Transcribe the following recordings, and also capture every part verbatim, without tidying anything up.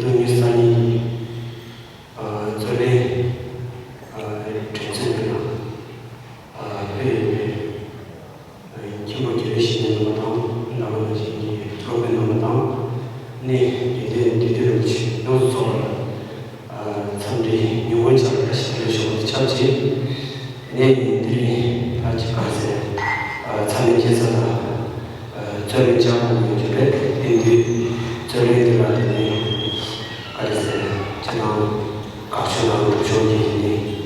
དོན་ཡོད་ས་ནི་རྩོད་ལེན་དྲན་ཚུལ་འདི་ལ་ཕེབས་ཡོད་པའི་མཁན་པོ་དགེ་བའི་བཤེས་གཉེན་རྣམ་པ་དང་། ནང་པ་ནང་བཞིན་གྱི་སློབ་དཔོན་རྣམ་པ་དང་། ནས་དགེ་འདུན་འདུས་སྡེ་རིན་པོ་ཆེ་ཡོངས་སུ་ཚོགས་པར་འཚམས་འདྲི་ཉུང་ངུ་བྱ་བར་ཞུ་ཞུ་བ་ཆབས་ཅིག་ནས་འདིར་ད་ཅི་ག་ཟེར་ཚ་ནས་སྐྱེ་ས་དང་རྩོད་ལེན་བྱ་དགོས་ཡོད་རྒྱུ་རེད། དེ་དུས་རྩོད་ལེན་འདི་ལ་དེ་ནས་ག་རེ་ཟེར་ཁྱེད་རང་དགའ་ཕྱོགས་དང་སྒྲུབ་ཕྱོགས་ཀྱི་དེ་ནས་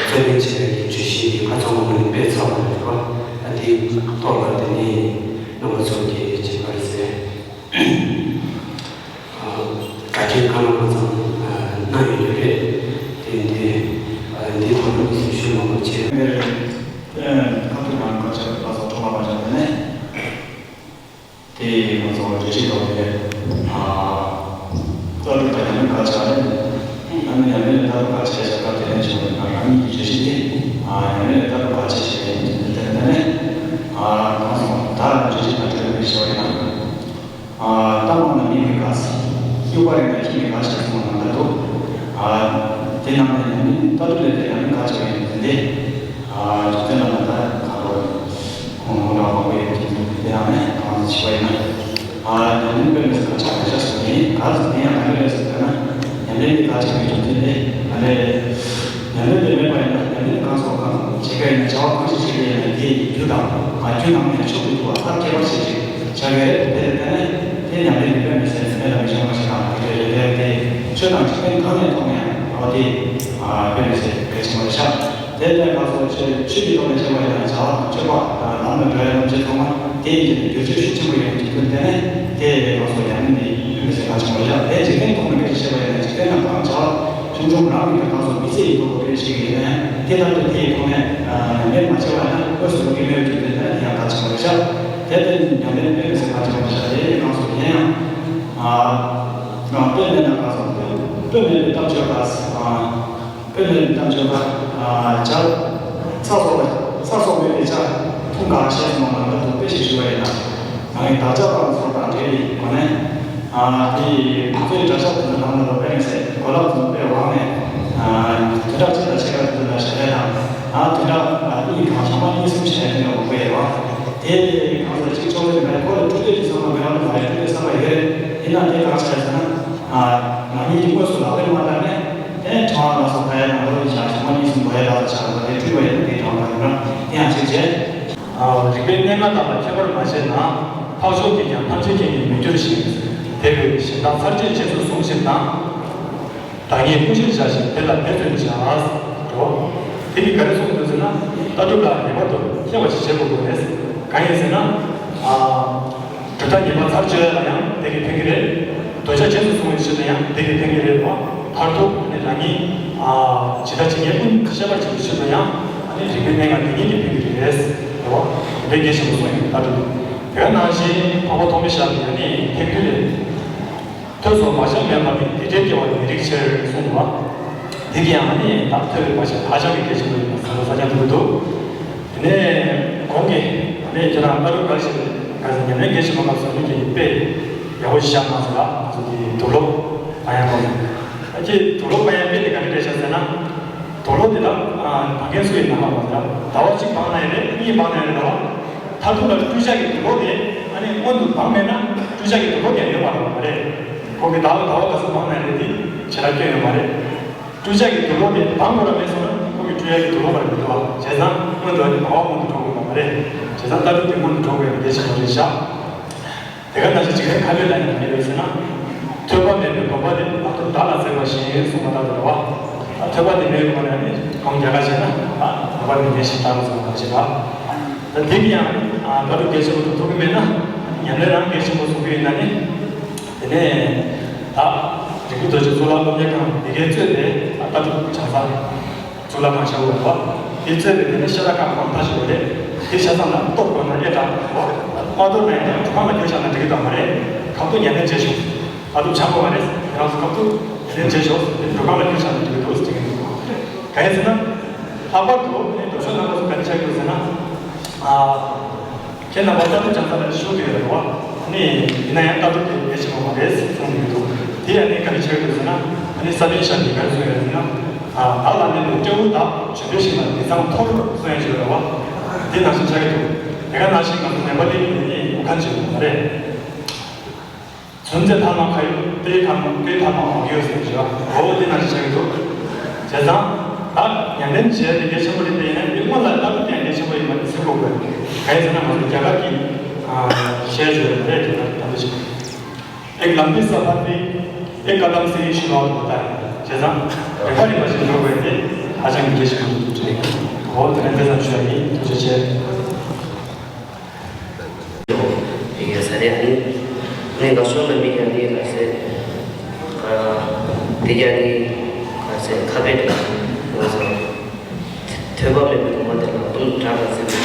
རྩོད་ལེན་བྱེད་པའི་བརྗོད་གཞི་འདི་ཁ་ཚང་མ་ནས་སྤེལ་ཚར་བ་རེད་པ། ཨ་དེའི་ཐོག་ལ་དེ་ནས་རྣམ་པ་ཚོ་གིས་ཅི་ག་རེ་ཟེར། དྲ་རྒྱའི་ཁ་ནང་མ་ཚང་གནང་ཡོད་རྒྱུ་རེད། དེ་འདི་འདི་ཐོག་ནས་ཞུ་མང་པོ་བྱས། ཁ་ཐུག་ནང་ཁ་ཆེ་བ་ཚོ་ཐོག་མ་མ་བྱུང་བ་ནས་དེ་ང་ཚོ་རེ་ཞིག་ཐོག་ནས་ལྟ་གྲུབ་དང་ཉམས་ལེན་ག་ཆགས་རེད། ཨ་ནི་ཉམས་ལེན་ལ་ལྟ་གྲུབ་ག་ཆགས་བྱ་སྐབས་དེ་ནས་བྱུང་བའི་ང་རང་ཉིད་ཀྱི་རེ་ཞིག་དེ་ཉམས་ལེན་ལ་ལྟ་གྲུབ་ག་ཆགས་བྱས་པའི་དེ་ལྟར་ནས་གང་སོང་ད་རེ་ཞིག་དང་འབྲེལ་བའི་ཞུ་བ་ཡིན་ན། ད་མང་ན་མིང་གི་ག་ས། གཡུག་པ་རིང་ན་ཁྱི་གི་ག་ཞེས་གསུངས་པ་ནང་ལྟར་དུ། དེ་ནང་ནས་ཉམས་ལེན་ལྟ་གྲུབ་ལས་དེ་ཉམས་ལེན་ག་བྱ་བའི་ཡོན་ཏན་དེ། རྒྱུ་མཚན་ལ་ན་ད་གང་རོ། ཁོང་མོ་འདྲ་མང་པོ་ཡོད་ཀྱི་འདུག་དེ་ནང་ནས་གང་ཞིག་པ་ཡིན་ན། ཉམས་ལེན་དཔེ་མི་སྲིད་ག་ཆགས་ག་ཆགས་སུ་ཡིན་ག་ཟེར་དེ་ཡང་ག་རེ་རེད་ཟེར་ན། ཉམས་ལེན་གྱི་ག་ཆགས་པའི་རྒྱུ་མཚན་དེ་ག་རེ་རེད། ཉམས་ལེན་དེ་མེད་པ་ཡིན་ན་ཉམས་ལེན་གང་སོགས་གང་བྱེད་ཀ་ཡིན་ན་བྱ་བ་གང་ཞིག་བྱེད་ཀ་ཡིན་ན་དེའི་རྒྱུ་དང་མ་རྒྱུ་ནང་ནས་ཕྱོགས་ཀྱི་ཐོག་ལ་ཐབས་ཁྱད་པར་ཞིག་ཅིག་བྱ་དགོས་རེད། དེ་ལས་བརྟེན་ནས་དེ་ཉམས་ལེན་གྱི་དཔེ་མི་སྲིད་མེད་ལ་མི་ཤོང་བ་ཞིག་དང་དེ་འདྲའི་རེ་ལས་དེ་ཆོས་དང་འཇིག་རྟེན་གང་ནས་མཐོང་ཡང་འོ་དེ་དཔེ་མི་སྲིད་གལ་ཆེན་པོ་རེད་ཤག་དེ་ལས་ང་ཚོ་ཆོས་ཆོས་ཀྱི་ཐོག་ནས་བཤད་པ་ཡིན་ན་བྱ་བ་དང་སྤྱོད་པ་ལམ་ལ་འགྲོ་ཡ་ཐམས་ཅད་ཚང་མ་དེ་ཡིན་གྱི་བསྒྱུར་བཅོས་ཤུགས་ཆེན་པོ་ཡོང་གི་དོན་དེ་ནས་དེ་ང་ཚོ་ཉམས་ལེན་འདི་དཔེ་མི་སྲིད་གལ་ཆེན་པོ་རེད་ཤག་དེ་འཇིག་རྟེན་ཐོག་ནས་སྐད་ཆ་བཤད་པ་ཡིན་ན་འཇིག་རྟེན་ནང་གང་བྱ་བ་ཆུང་ཆུང་རང་གི་གང་སོགས་མི་ཚེ་ཡི་ཐོག་ཏུ་སྤེལ་ཞིག་ཡིན་ནའང་དེ་ལྟར་དུ་དེའི་ཐོག་ནས་ཉམས་ལེན་མ་བྱས་པ་ཡིན་ན་དངོས་སུ་ལོག་གི་མེད་པའི་དོན་དེ་ནི་ཡང་གལ་ཆེན་པོ་རེད་ཤག་དེ་ལྟར་ཉམས་ལེན་དཔེ་མི་སྲིད་གལ་ཆེན་པོ་རེད་ཤག་དེ་ཡིན་གང་སོགས་ཡིན་ཡང་དཔེ་མེད་ན་གང་སོགས་དཔེ་མེད་པའི་གཏམ་བརྗོད་པ། དཔེ་མེད་པའི་གཏམ་བརྗོད་པ། ཆར། ཚ་སོགས་ཚ་སོགས་མེད་པའི་ཆར་འཐུང་ག་ཞེས་སོགས་ལ་ལྟ་དུ་དཔེ་ཞིག་ཞུ་བ་ཡིན་ན། རང་གི་བདག་ཅག་དང་སོགས་དང་འབྲེལ་བའི་སྒོ་ནས། དེ་ང་ཚོའི་གྲྭ་ཤག་དེ་ཚོ་ནང་ལ་དཔེ་མི་སྲིད་གོ་ལག་དེ་ཚོ་དཔེ་དབང་ནས། དོན་དག་གཅིག་དང་ཕྱེད་ཀ་དེ་ཚོ་ལ་ཞལ་ལས་དང་། དོན་དག་གཉིས་དང་ཞག་མ་གཉིས་གསུམ་ཞལ་ལས་དེ་འདྲ་དགོས་ཀྱི་ཡོད་རེད་བ། དེ་གང་ཟེར་གཅིག་ཆོག་ཟེར་མེད་ཁོ་ལ་འཁྲུག་རྩོད་ཀྱི་བསམ་བློ་མེད་པ་མ་རེད། འཁྲུག་རྩོད་བསམ་པ་ཡོད་རེད། ཡིན་ན་དེ་གང་བྱས་ཟེར་ན། ང་གཉིས་ཀྱིས་དངོས་སུ་ལག་ལེན་མ་བསྟར་ནས། དེ་ནས་ཁྲང་ཨ་ལ་སོགས་ཕ་ཡ་དང་ལོ་ཡི་ཞག་ཞག་མ་གཉིས་གསུམ་ལོ་ཡ་ལ་སོགས་བྱ་དགོས་པ་དེ་འཁྲུལ་པ་ཡིན་ན་དེ་གྲངས་དང་ཡིན་ན་དེ་ཡང་གཅིག་བྱས། རིག་པའི་གནས་ལྔ་དག་ལ་ཁྱད་པར་མ་བྱས་ན། འཕགས་མཆོག་གིས་ཀྱང་ཐམས་ཅད་མཁྱེན་ཉིད་མི་འགྱུར་ཞིང་། དེ་བས་གཞན་དག་ཚར་གཅད་རྗེས་སུ་བཟུང་ཕྱིར་དང་། བདག་ཉིད་ཀུན་ཤེས་བྱ་ཞིང་དེ་ལ་འབད་བརྩོན་བྱ། རོ། དེ་གིས་ག་རེ་གསུངས་འདུག་ཟེར་ན། ལྟ་གྲུབ་ལ་ངེས་པར་དུ་ཁྱད་པར་ཅིག་བྱེད་དགོས་དགོས་རེད། གང་ཡིན་ཟེར་ན། གྲུབ་མཐའ་ངེས་པ་ཚར་གཅོད་ལ་ཡང་དེ་གིས་ཕན་གྱི་རེད། འདོད་ཆགས་རྗེས་སུ་བཟུང་བའི་ཆེད་དུ་ཡང་དེ་གིས་ཕན་གྱི་རེད་པ། མཐར་ཐུག་ནི་རང་ཉིད་ཇི་ལྟ་ཇི་སྙེད་ཀུན་ཤེས་པར་བྱེད་པའི་ཆེད་དུ་ཡང་ནི་རིག་པའི་གནས་ལྔ་དེ་ཉིད་ཀྱིས་ཕན་གྱི་རེད། རེད་བ། དེ་འདྲའི་གལ་ཆེན་པོ་གསུངས་ཡོད་ལྟ་གྲུབ། དེ་ག་ནང་བཞིན་འཕགས་པ་ཐོགས་མེད་ཞབས་ཀྱིས་ནི་ཐེག་མཐུན་ལས། ཐོས་སོ་བག་ཆགས་མེད་པར་ནི་དེ་འདྲའི་སྐྱེ་བ་མི་རིགས་ཕྱིར་གསུངས་པ། དེ་གི་ཡང་ནི་ད་ཐོས་པའི་བག་ཆགས་ཧ་ཅང་གི་གལ་ཆེན་པོ་ཡིན་པ་གསལ་པོ་གསལ་རྐྱང་དུ་འདུག་དེ་ནས་གོང་གི་ནས་ཁྱེད་རང་ལྟ་གྲུབ་ག་ཞིག་ག་ཟེར་ཉམས་ལེན་གལ་ཆེན་པོ་སྐབས་སུ་ནི་གི་དཔེ་ཡག་པོ་ཞིག་བཞག་གནང་སོང་ལ་ང་ཚོ་གི་དུག་ལོག་པ་ཡང་གོ་ནས་ཨ་ཅེ་དུག་ལོག་པ་ཡང་དཔེ་དེ་ག་རེ་སྤྲད་ཤག་ཟེར་ན། དུག་ལོག་དེ་དག་སྦང་མཁན་སུ་ཡིན་ན་ཧ་གོ་ཟེར། ཟླ་བ་གཅིག་སྦངས་ན་ཡང་རེད། གཉིས་སྦངས་ན་ཡང་རེད། ཟླ་བ་མཐར་ཐུག་ལ་འཕྲུལ་ཆས་ཀྱི་དུག་ལོག་དེ་ཨ་ནི་སྔོན་དུ་སྦངས་མེད་ན་འཕྲུལ་ཆས་ཀྱི་དུག་ལོག་ཀྱང་ཡོད་མ་རེད་པ་རེད། ཁོ་གིས་ཟླ་བ་ཟླ་བ་ག་ཚོད་སྦངས་ན་རེད་དེ་བྱེ་བྲག་སྐྱོན་ཡོད་མ་རེད། འཕྲུལ་ཆས་ཀྱི་དུག་ལོག་དེ་སྦང་དགོས་ར་མེད་སོང་ན་ཁོ་གི་འཕྲུལ་ཆས་ཀྱི་དུག་ལོག་པར་མི་འདུག་བ། བྱས་ཙང་སྔོན་དུ་ཨ་ནི་སྦང་བ་སྔོན་དུ་འགྲོ་དགོས་པ་མ་རེད། བྱས་ཙང་ལྟ་གྲུབ་དེ་སྔོན་དུ་འགྲོ་དགོས་ཡ་གལ་ཆེན་པོ་རེད་ཤག་དེ་ག་ནང་བཞིན་འཇིག་རྟེན་ཁ་བྲལ་ལ་ཡང་མེད་པས་ཟེར་ན། ཐོས་པ་མེད་པའི་སྡོམ་པ་དེ་ལག་ཏུ་མདའ་ལ་འཛེགས་པ་བཞིན་གསུངས་པ་ལྟར་དུ་རེད་བ། ཐོས་པ་དེ་མེད་པ་ནས་ནི་གང་རྒྱ་གར་བྱས་ན་སྡོམ་པ་མེད་མཁན་ཞིག་ལྟ་བུ་ཚོ་ལ་བྱེད་པ། ད་དེ་གི་ཡང་དགའ་སྤྲོ་གལ་ཆེན་པོ་ཐོབ་ཐུབ་ཀྱི་མེད་ན། ཉམས་ལེན་རང་གལ་ཆེན་པོ་བཟུང་གི་ཡོད་ན་ནི། དེ་ནས་ད་རིག་པའི་རྡོ་རྗེ་གཙུག་ལག་སློབ་གཉེར་ཁང་འདི་གའི་གཙོས་པའི་ད་ལྟ་གྲུབ་བྱང་ས། གཙུག་ལག་ཁང་ཆེན་པོ་རེད་བ། དེ་གཙོས་པའི་དེ་ནི་ཤ་ཁྲག་ཁ་གང་ཐག་ཞིག་རེད། དེ་ཆ་ཚང་ལ་སྟོབས་དགོས་ན་ཨེ་དྲག་རེད་བ། མ་གཏོགས་ན་ཡང་སྒྲུབ་ཁང་ལ་བསྐྱོད་བཞག་ན་འགྲིག་གི་འདུག་མ་རེད། ཁ་ཐུག་ཉམས་ལེན་བྱེད་ཤོག་ཁ་ཐུག་བྱ་དགོས་པ་རེད། ཁྱེད་རང་ཚོ་ཁ་ཐུག་ཉམས་ལེན་བྱེད་ཤོག་དེ་སྒྲུབ་ཁང་ལ་བསྐྱོད་བཞག་ན་འགྲིག་གི་འདུག་ཟེར་གྱི་འདུག་གང་ཡིན་ཟེར་ན། ལྷག་པར་དུ་ནི་འགྲོ་ཕྱོགས་རྣམ་པ་ཚོ་ག་རེ་བྱ་དགོས་ཟེར་ན། ཨ། ཁྱེད་རྣམ་པ་ལྟ་གྲུབ་སྦྱང་ས་ལ་ཤོག་གི་ཡོད་རེད་བ། ནི་ཡིན་ན་ཡང་ལྟ་གྲུབ་དེ་གལ་ཆེན་པོ་མ་རེད་གསུངས་ཡོད་འདུག་དེ་ཡང་ནི་ག་རེ་བྱེད་དགོས་ཟེར་ན། ཨ་ནི་ས་པཎ་ཞབས་ཀྱིས་ག་རེ་གསུངས་ཡོད་ཟེར་ན། ཨ། བདག་ལ་གནས་པའི་སྐྱེ་བོ་དག་བྱོན་པའི་ཞིང་ལ་མི་གཙང་འཐོར་གསུངས་ཡ་ཅིག་ཡོད་རེད་བ། དེ་ནང་བཞིན་ཆགས་ཀྱི་འདུག་དེ་ག་ནང་བཞིན་ང་ཚོ་ནེ་པ་ལི་ཡིན་ནི་དབུགས་ཁམས་ཅན་ཡོད་མ་རེད། ཚུན་ཚོད་ཐ་མ་ཁ་ཡོད་དེ་ཐ་མ་དེ་ཐ་མ་འོང་གི་ཡོད་ཟེར་གྱི་ཡོད། འོ་དེ་ནང་བཞིན་ཆགས་ཀྱི་འདུག་བྱས་ཙང་། བདག་ཉམས་ལེན་བྱས་ཏེ་གལ་ཆེན་པོ་རེད་དེ། ཡིན་ན་དེ་སྔོན་ལ་ལྟ་བུ་དེ་གལ་ཆེན་པོ་ཡིན་པ་དེ་ཚོད་དགོས་དགོས། གང་ཡིན་ཟེར་ན་ང་ཚོ་རྒྱ་གར་གྱི་ཨ་བཤད་ཡོད་རེད་དེ། ད་ལྟ་ཞིག एक लंबी सफर थी, एक कदम से ही शुरुआत होता है. བྱས་ཙང་རེ་བ་རེ་བ་ཞིག་འགྲོ་དགོས་ཏེ་ཧ་ཅང་གི་གལ་ཆེན་པོ་འདུག་ཅེས། འོ་དེ་རིང་དེ་ཙམ་ཞུ་ཡ་ཡིན། ཐུགས་རྗེ་ཆེ། ཡིན་ས་རེད། ནི་ནི་ང་ཚོ་ནང་མི་ཡང་ནི་ལ་ཟེར། དེ་ཡང་ནི་ག་ཟེར་ཁ་བེད་ང་ཚོ། ཐོས་པ་མེད་པའི་སྒོམ་པ་དེ་ལ་ལྟུང་དྲག་ལ་ཟེར་བ།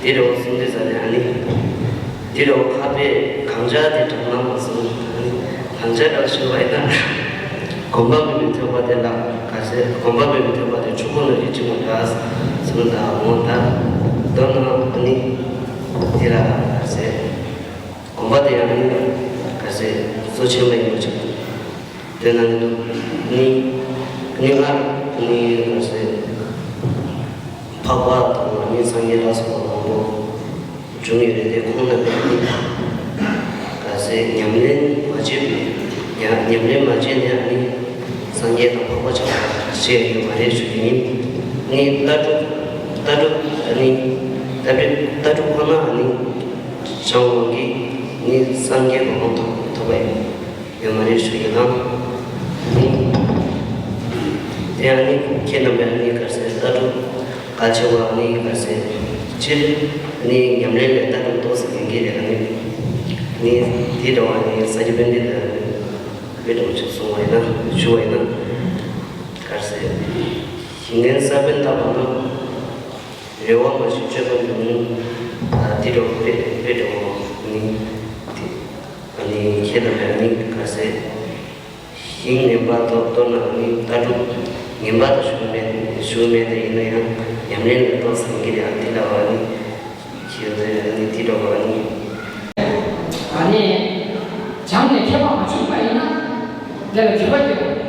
དེ་རེད་བ། གསུང་དུས་ཙ་ནས་ཨ་ནི། དེ་རེད་བ། ཁ་བེད་གང་ཅག་དེ་དྲག་ན་མ་གསུང་། ཨ་ནི་གང་ཅག་དྲག་ཤོད་པ་ཡིན་ན། སྒོམ་པ་མེད་པའི་ཐོས་པ་དེ་ལ་ག་ཟེར། སྒོམ་པ་མེད་པའི་ཐོས་པ་དེ་ཆུ་བོ་ནང་གི་གཅིག་མ་འདྲ་གསུངས། ད་འོ་ད་མདོར་ན་ཨ་ནི་དེ་ལ་ག་ཟེར། སྒོམ་པ་དེ་ཡང་ནི་ག་ཟེར་གཙོ་ཆེན་པོ་ཡིན་པ་ཅིག་དེ་ན་ནི་ནི་ནི་ང་ནི་ག་ཟེར་འཕགས་པ་དང་ནི་སངས་རྒྱས་ལ་སོགས་པ་མང་པོ་བྱུང་ཡོད་རེད་དེ། ཁོང་རྣམ་པས་ནི་ག་ཟེར་ཉམས་ལེན་མ་བྱས་པའི་ཉམས་ཉམས་ལེན་མ་བྱས་ནས་ནི་སངས་རྒྱས་དང་འཕགས་པ་ཆགས་པ་ཤེས་ཡོད་མ་རེད་ཞུ་རྒྱུ་ཡིན། ནི་ལྟ་གྲུབ་ལྟ་གྲུབ་ནི་ལྟ་གྲུབ་ལྟ་གྲུབ་ཁོ་ན་ནི། བྱང་བ་གི་ནི་སངས་རྒྱས་གོ་འཕང་ཐོབ་ཐོབ་པ་ཡིན་ཡོད་མ་རེད་ཞུ་ཡི་དང་། དེ་ཡང་ནི་ཁྱེད་རྣམ་པས་ནི་ག་ཟེར་ལྟ་གྲུབ་གལ་ཆེ་བ་ནི་ག་ཟེར་སྤྱིར་ནི་ཉམས་ལེན་ལས་ལྟ་གྲུབ་ཏོག་ཙམ་ཡིན་གྱི་རེད། ནི་ནི་དེ་འདྲ་བ་ནི་ས་སྐྱ་པཎྜི་ཏ་ནི་དཔེ་འགྲོ་ཆུ་གསུང་བ་ཡིན་ན་ཞུ་བ་ཡིན་ན་ག་ཟེར་ཞིང་ངན་ས་བོན་བཏབ་པ་ན། རེ་བ་མ་བྱེད་སྤྱོད་པ་ཉུང་། ཨ་འདི་འདྲ་དཔེ་དཔེ་འདྲ་བོ་ནི་དེ་ཨ་ནི་ཁྱེད་དང་ཡང་ནི་ག་ཟེར། ཞིང་ངན་པ་དང་མདོར་ན་ནི་ལྟ་གྲུབ་ངན་པ་དང་ཞུགས་མེད་ཞུགས་མེད་དེ་ཡིན་ན་ཡང་ཉམས་ལེན་ལ་གཏོགས་སེང་གེ་རེད། ཨ་འདི་འདྲ་བ་ནི་ཁྱེད་ཚོས་ཨ་ནི་འདི་འདྲ་བ་ནི། ཨ་ནི་བྱང་ནས་མཁས་པ་མ་བྱུང་བ་ཡིན་ན་དེ་ལ་འགྱུར་བ་སྐྱེ་དགོས།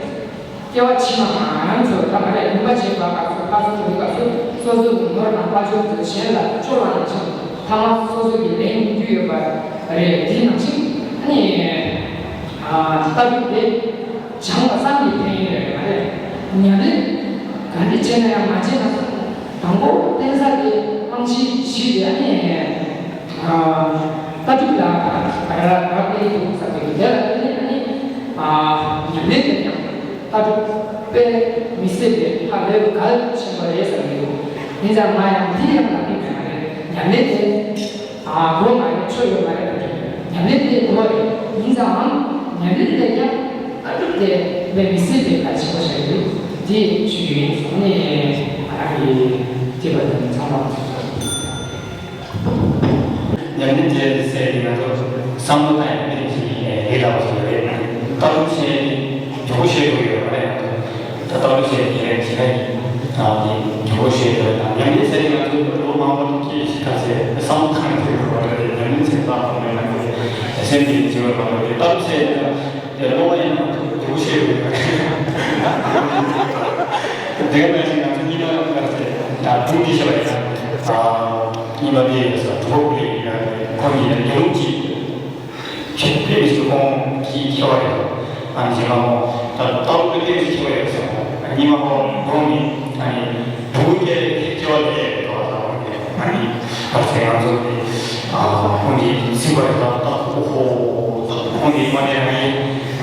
སྐྱེ་བ་ཕྱི་མ་ང་རང་ཚོ་ད་མ་རེད། རིམ་པ་བྱེད་པ་སྐབས་སུ་ཕར་ཚུར་འགྲོ་སྐབས་སུ་སོ་སོ་གི་ནོར་དང་དཔལ་འབྱོར་དེ་གཞན་ལ་སྤྱོད་པ་ནང་བཞིན་ཐ་མ་སོ་སོ་གི་ལས་འགུལ་ཡོད་པ་རེད། དེ་ནང་བཞིན་ཨ་ནི་ལྟ་གྲུབ་དེ་སྦྱངས་པ་ཙམ་གྱིས་ཕན་ཡོན་ཡོད་མ་རེད། ཉམས་ལེན་ག་འདྲ་བྱས་ན་ཡང་མ་བྱས་ན་དང་པོ་བསྟེན་ས་དེ་རྨང་གཞི་བཞི་དེ་ཨ་ནི། ལྟ་གྲུབ་ལ་རག་ལས་འདུག་ཟེར་བའི་དེ་ལ་བརྟེན་ནས་ཨ་ནི་ཉམས་ལེན་དེ་ཡང་ལྟ་གྲུབ་དཔེ་མི་སྲིད་པའི་ཧ་ལས་པའི་གལ་ཆེན་པོ་རེད་བསམ་གྱི་འདུག་ཡིན་ཙང་ང་ཡང་འདི་ཡང་ལབ་ཀྱི་མེད་པ་རེད། ཉམས་ལེན་དེ་དགོས་མ་རེད། ཆོ་ཡོད་མ་རེད་པ་རེད། ཉམས་ལེན་དེ་དགོས་རེད། ཡིན་ཙང་ཉམས་ལེན་དེ་ཡང་ལྟ་གྲུབ་དེ་དཔེ་མི་སྲིད་པའི་གལ་ཆེན་པོ་ཞིག་རེད། འདི་ཞུ་རྒྱུ་ཡིན། ཨ་ནི་ང་རང་གི་དྲི་བ་དེ་ཚང་མ། ཉམས་ལེན་བྱས་ཟེར་དེ་ང་ཚོ་བསམ་བློ་བཏང་ཡག་དེ་ཞིག་ཡིན་ལབ་ཞིག་རེད། ལྟ་གྲུབ་བྱས་ནས་མགྱོགས་པོ་ཤེས་དགོས་ཡོད་མ་རེད། ད་ལྟ་གྲུབ་བྱས་ནས་རེད་ཞིག་ཡིན། ཨ་ནི་མགྱོགས་པོ་ཤེས་དགོས་དང་། ཉམས་ལེན་ཟེར་དེ་ང་ཚོ་ལོ་མང་པོ་སྐྱེས་ཤིག་ག་ཟེར་བསམ་བློ་བཏང་ཡག་དེ་ཡོད་མ་རེད། ཉམས་ལེན་བྱས་ལྟ་དགོས་མེད་ན་དེ་སེམས་དེ་ཡིན་གྱི་ཡོད་མ་རེད། ལྟ་གྲུབ་བྱས་ནས་དེ་སློབ་མ་ཡིན་ན་མགྱོགས་པོ་ཤེས་དགོས་ཡོད་མ་རེད། དེ་ག་ནང་བཞིན་ང་ཚོ་གཉིས་པ་ག་ཟེར་ད་དུང་འདི་བཤད་པ་ཡིན་ན། གཉིས་པ་དེ་ཡོད་ས་གྲོགས་པོ་ལས་ཡིན་ན་ཁོང་གིས་དགེ་སློང་གཅིག་ཁྱེད་ཕེབས་སུ་ཁོང་གིས་ཁྱེར་བ་རེད། ཨ་ནི་རྗེས་མ་ཁོང་ད་ལྟ་བུ་དེ་ཕེབས་སུ་ཁྱེར་བ་རེད་ཟེར། ཨ་གཉིས་པ་ཁོང་དགོང་ནས་ཨ་ནི་བུ་སྐྱེ་སྐྱེ་བ་ལས་ཡོད་པ་དང་། ཨ་ནི་བར་ཚེ་ང་ཚོ་གི་ཁོང་གིས་གཟིགས་པ་རེད། ད་ད་ཨོ་ཧོ། ད་ཁོང་གིས་མ་ནས་ང་ཡི་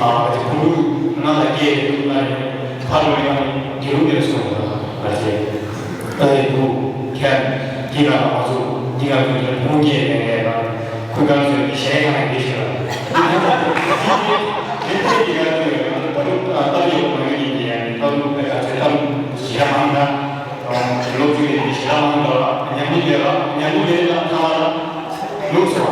ཨ་ཁོང་ང་ལ་སྐྱེ་ཡོད་ན་ཕ་རོལ་ཡང་དགེ་སློང་དེར་སོང་། བར་ཚེ། ཨེ་བུ། ཁྱེད་འདི་ག་ལ་མ་ཚུགས། འདི་ག་ཚུགས་ཀྱང་ཁོང་སྐྱེས་ནས་ལ་ཁོ་གང་ཚོད་ཀྱི་ཞལ་གང་ཡིན་ཞིག་ལ། འདི་འདི་འདི་ག་ཚོད་ཡང་ད་ལྟ་ལྟ་ཡོད་མ་ཡོད་ཡིན་གྱི། ཡང་ད་ལྟ་ལྟ་ཞལ་མང་ན་ལོ་ཚིགས་ཀྱི་ཞལ་མང་ན་ཉམས་མི་ཡོད་ལ། ཉམས་མི་ཡོད་ལ་ཐ་མ་ལ། ལུགས་སོ།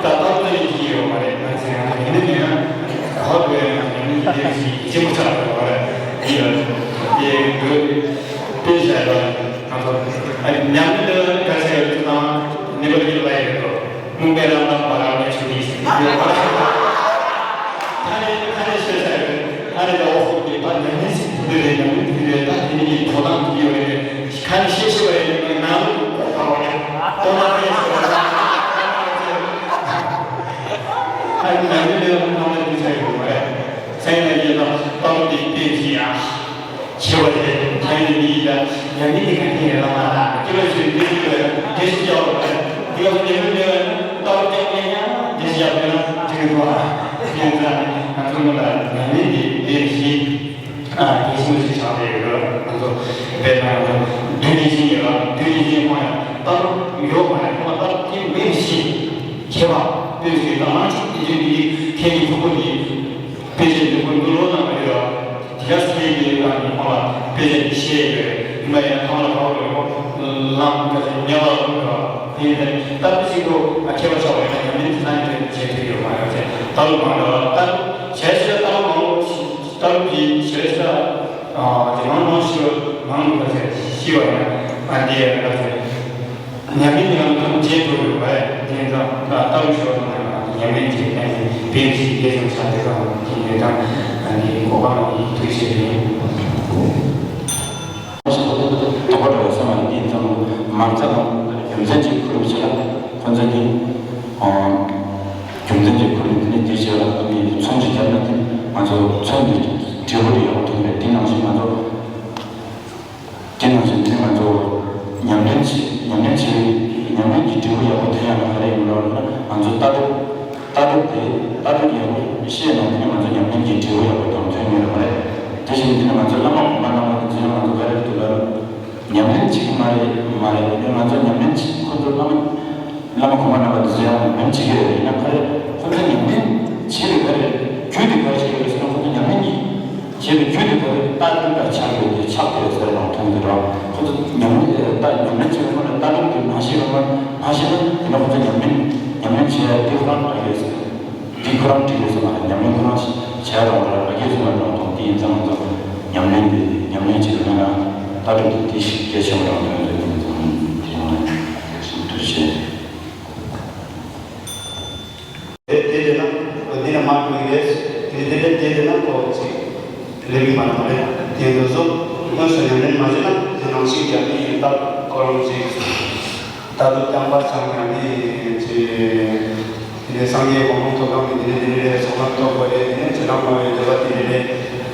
ད་ལྟ་ལྟ་ཡི་ཡོད་མ་རེད། ང་ཚོས་ཡང་ཡིན་ནི་མིན་ན་ཧོ་དེ་ཡང་ཡིན་ནི་ཡིན་ཞིག་ཡིན་པ་ཆགས་པ་རེད། ཡིན་ལ་དེ་དགོས་དཔེ་བཞག་ལ་ང་ཚོ་ཉམས་ལེན་དེ་ག་ཚད་ཡོད་ཚུལ་དང་ནི་པ་ཡིན་ལ། ཁུངས་དཔེ་རང་དང་བ་རང་ནས་ཆུ་ནས་ཟིན་ཡོད་པ། ཁ་ནས་ཁ་ནས་ཤོད་ས་ཡོད། ཁ་ནས་ད་འོ་ཧོ་དེ་པ་ཉམས་ལེན་ཟིན་དེ་རེད། ཉམས་ལེན་དེ་རེད། ད་དེ་ནས་ཀྱི་དོ་སྣང་དེ་ཡོད་རེད། ཁ་ནས་ཤེས་ཤེས་པ་རེད། ནང་ལ་ཁོག་པ་བ་རེད། དོ་སྣང་དེ་ཡོད་རེད། ཁ་ནས་ཉམས་ལེན་ལས་ཁུངས་ནང་ལ་དུས་ཚོད་ཡོད་པ་རེད། ཚན་ལ་ཡིན་ན་སྟོབས་དེ་སྟོན་གྱི་ཡ། ཆེ་བ་དེ་ཐའི་ལེན་མི་ཡིན་ལ་ཉམས་ལེན་གྱི་ག་ཐེངས་རེ་ལ་མ་ལ་སྐྱེ་བ་ཚོའི་འདི་ཡིན་པས་དེ་ཞིག་སྐྱེ་བ་རེད། དེ་ག་ཚོ་ཉམས་ལེན་མེད་པ་ན་ལྟ་བ་རྐྱང་རྐྱང་ཡང་དེ་ཞིག་ཡག་པོ་ཡོད་ན་འགྲིག་གི་འདུག་ཨ་དེ་ཡིན་ཙང་ང་ཚོ་མི་ལ་ཉམས་ལེན་དེ་དེ་ཞིག་ཨ་དེ་ཞིག་ཞིག་ཆགས་བསྡད་ཡོད། ང་ཚོ་དཔེར་ན་ང་ཚོ་བདུད་ནི་ཅན་ཡོད་ལ་བདུད་ནི་ཅན་ཁོང་ཡང་ལྟ་བ་ཡོད་ཁོང་ཡང་ཁོང་ལ་ལྟ་བ་དེ་མེད་ཞིག་ཁྱད་པར་སྤོས་ཞིག་དང་ལང་ཚོ་དེ་ཚོའི་དེ་ཁྱེད་ཀྱི་ཕྲུ་གུ་དེ། དཔེ་ཆ་འདི་ཀུན་འདུ་ལོ་ན་མ་ཡོད་ར། དེ་ག་སེ་གི་གང་གི་ཁོང་ལ་དཔེ་ཆ་འདི་ཤེས་ཡོད། ཡིན་པ་ཡིན་ན་ཁང་ལ་ཁང་ལ་ཡོད། ལམ་ག་ཚོད་ཉལ་བ་ལ་ཡོད་ར། དེ་ཡིན་ད་ལྟ་བུ་ཞིག་ཏུ་ཨ་ཁྱད་པར་ཆགས་པ་ཡིན་ན་ཉམས་ལེན་དེ་ཚང་གི་བྱེད་ཐུབ་ཡོད་མ་རེད། ད་ལོ་མང་ར་ད་ལོ་བྱས་ཤེས་ད་ལོ་མང་ལོ་ད་ལོ་གི་བྱས་ཤེས་ཨ་དེ་མང་མང་ཤེས་མང་ལོ་ག་ཚོད་ཤེས་པ་ཡིན་ན་ཨ་འདི་ཡང་ག་ཚོད། ཉམས་ལེན་ཡང་ཐམས་ཅད་དུ་ཡོད་པས་དེ་ཙམ་ལྟ་བུ་ཞོག་དང་ཉམས་ལེན་བྱེད་མཁན་གྱི་དཔེ་ཞིག་རྒྱས་ཤིང་ཆ་དེ་དང་དེ་ནས་དང་ནི་གོ་སྐབས་ལ་ཐུགས་རྗེ་ཆེ། དོགས་པ་འདྲ་བ་སེམས་ལ་འདི་ཙམ་མ་རྩ་དང་རྒྱུ་མཚན་གྱི་ཁུར་བྱེད་ལ་ཁོ་ཚོ་ནི་རྒྱུ་མཚན་གྱི་ཁུར་འདི་ནི་འདི་བྱེད་ལ་ཚོང་ཞིག་བརྒྱབ་ན་དེ་ང་ཚོ་ཚོང་འདི་འབྲས་བུ་དེ་ཡག་པོ་ཐོན་པས་དེ་ནང་བཞིན་ང་ཚོ། དེ་ནང་བཞིན་དེ་ང་ཚོ་ཉམས་ལེན་བྱེད་ཉམས་ལེན་བྱེད་ཉམས་ལེན་གྱི་འབྲས་བུ་ཡག་པོ་ཐོན་ཡག་ལ་ག་རེ་ཡིན་ལབ་ན་ང་ཚོ་ལྟ་གྲུབ་ལྟ་གྲུབ་དེ་ལྟ་གྲུབ་ཡག་པོ་ཤེས་ན་དེ་ནི་ང་ཚོ་ཉམས་ལེན་གྱི་འབྲས་བུ་ཡག་པོ་དང་ཐོན་ཡོད་རེད་མ་རེད། དེ་བཞིན་དེ་ནི་ང་ཚོ་བླ་མ་གོང་མ་རྣམ་པ་ཚོས་ང་ཚོ་ག་རེ་འདུག་ལབ་ན་ཉམས་ལེན་བྱེད་ཀྱི་མ་རེད་མ་རེད། དེ་ནི་ང་ཚོ་ཉམས་ལེན་བྱེད་ཁོ་ཚོ་བླ་མ་བླ་མ་གོང་མ་རྣམ་པ་ཚོས་ཡང་ཉམས་ལེན་བྱེད་ཀྱི་རེད། ཡིན་ན་ག་རེ་ཁོ་ཚོ་ཉམས་ལེན་བྱེད་པའི་ག་རེ་རྒྱུ་དེ་ག་རེ་ཞིག་ཡོད་རེད་ཟེར་ན་ཁོ་ཚོ་ཉམས་ལེན་གྱི། ཞེས་པའི་རྒྱུ་དེ་ལྟ་བུའི་རྟགས་ཀུན་ལ་ཆགས་ཡོད་དེ་ཆགས་ཡོད་ཟེར་རང་མཐོང་གི་རེད། ཁོ་ཚོ་ཉམས་ལེན་ལྟ་ཉམས་ལེན་བྱེད་པའི་སྔོན་ལ་ལྟ་གྲུབ་དེ་མ་ཤེས་པ་མ་མ་ཤེས་ན་དེ་ནས་ཁོ་ཚོ་ཉམས་ལེན་ཉམས་ལེན་བྱེད་ཡ་དེ་ཁོ་རང་འགྲིག་ཡོད་ཟེར། འདི་ཁོ་རང་འགྲིག་ཡོད་ཟེར་མ་རེད། ཉམས་ལེན་ཁོ་རང་བྱེད་ཡ་རང་རེད་ཨ་ཁྱེད་ཟེར་མ་རེད་མཐོང་དེ་ཡིན་ཙང་ང་ཚོ་ཉམས་ལེན་དེ་ཉམས་ལེན་བྱེད་པའི་སྔོན་ལ་ལྟ་གྲུབ་དེ་དེ་ཞིག་གལ་ཆེན་པོ་རང་མཐོང་ཡོད་ཟེར་ཡིན་ཙང་དེ་ཡང་ཐུགས་རྗེ་ཆེ། དེ་དེ་དེ་ན་འདི་ནས་མར་འགྲོ་གི་རེད། དེ་དེ་དེ་དེ་དེ་ན་ཁོ་ཅིག་ལེགས་མ་རེད། དེ་འདུག་སོ་དངོས་སུ་ཉམས་ལེན་མ་བྱས་ན་དེ་ནང་བཞིན་གྱི་ཨ་ནི་ད་ཁོ་རང་ཅིག་ད་དུ་རྐྱང་པ་ཆགས་ནས་ཨ་ནི་ཅིག་དེ་ནས་སངས་རྒྱས་གོ་འཕང་ཐོབ་སྟངས་ཀྱི་དེ་ནས་དེ་ནས་རེད་ཚོགས་ལམ་ཐོབ་དགོས་རེད། དེ་ནས་ཇི་ལྟར་སྨྲ་བའི་འདོད་པ་དེ་འདྲ་རེད།